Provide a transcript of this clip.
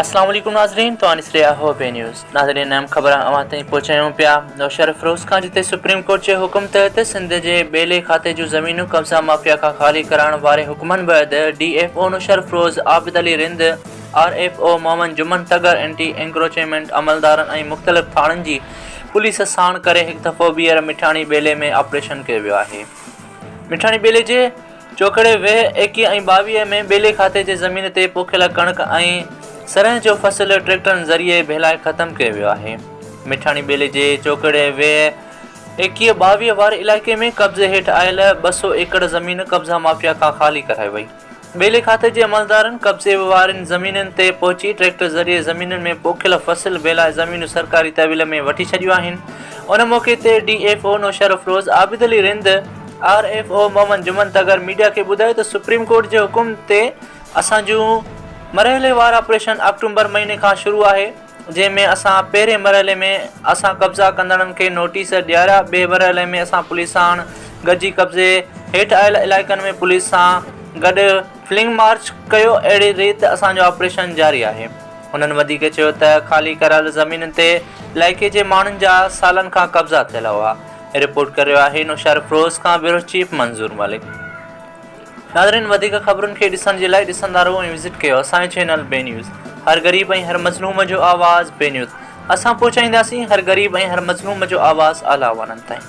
اسلام عليڪم ناظرين توهان ڏسي رهيا آهيو بي نيوز ناظرين اهم خبر اوهان تائين پهچايون پيا نوشهروفيروز کان جتي سپريم ڪورٽ جي حڪم تحت سنڌ جي ٻيلي کاتي جون زمينون قبضا مافيا کان خالي ڪرائڻ واري حڪمن بعد D F O Naushahro Feroze Abid Ali Rind R F O Muhammad Juman Tagar anti encroachment عملدارن ۽ مختلف ٿاڻن جي پوليس ساڻ ڪري هڪ دفعو ٻيهر مٺاڻي ٻيلي ۾ آپريشن ڪيو ويو آهي مٺاڻي ٻيلي جي چوڪڙي 20، 21 ۽ 22 ۾ ٻيلي کاتي جي زمين تي پوکيل ڪڻڪ ۽ سرنهن جو فصل ٽريڪٽرن ذريعي ڀيلائي ختم ڪيو ويو آهي. مٺاڻي ٻيلي جي چوڪڙي 20، 21، 22 واري علائقي ۾ قبضي هيٺ آيل 200 ايڪڙ زمين قبضا مافيا کان خالي ڪرائي وئي. ٻيلي کاتي جي عملدارن قبضي وارين زمينن تي پهچي ٽريڪٽر ذريعي زمينن ۾ پوکيل فصل ڀيلائي زمينون سرڪاري تحويل ۾ وٺي ڇڏيون آهن. ان موقعي تي D F O Naushahro Feroze Abid Ali Rind, R F O Muhammad Juman Tagar media کي ٻڌايو ته سپريم ڪورٽ جي حڪم تي اسان جون مرحليوار آپريشن آڪٽومبر مهيني کان شروع آهي جنهن ۾ اسان پهرين مرحلي ۾ اسان قبضا ڪندڙن کي نوٽيس ڏياريا ٻئي مرحلي ۾ اسان پوليس ساڻ گڏجي قبضي هيٺ آيل علائقن ۾ پوليس سان گڏ فلنگ مارچ ڪيو اهڙي ريت اسان جو آپريشن جاري آهي هنن وڌيڪ چيو ته خالي ڪرايل زمينن تي علائقي جي ماڻهن جا سالن کان قبضا ٿيل هئا رپورٽ ڪري رهيو آهي نوشهروفيروز کان بيورو چيف منظور ملڪ. ناظرين وڌيڪ خبرن کي ڏسڻ جي لاء ڏسندا رهو ۽ وزٽ ڪيو اسان جو چينل بي نيوز هر غريب ۽ هر مظلوم جو آواز بي نيوز اسان پهچائينداسين هر غريب ۽ هر مظلوم جو آواز اعليٰ وانن تائين.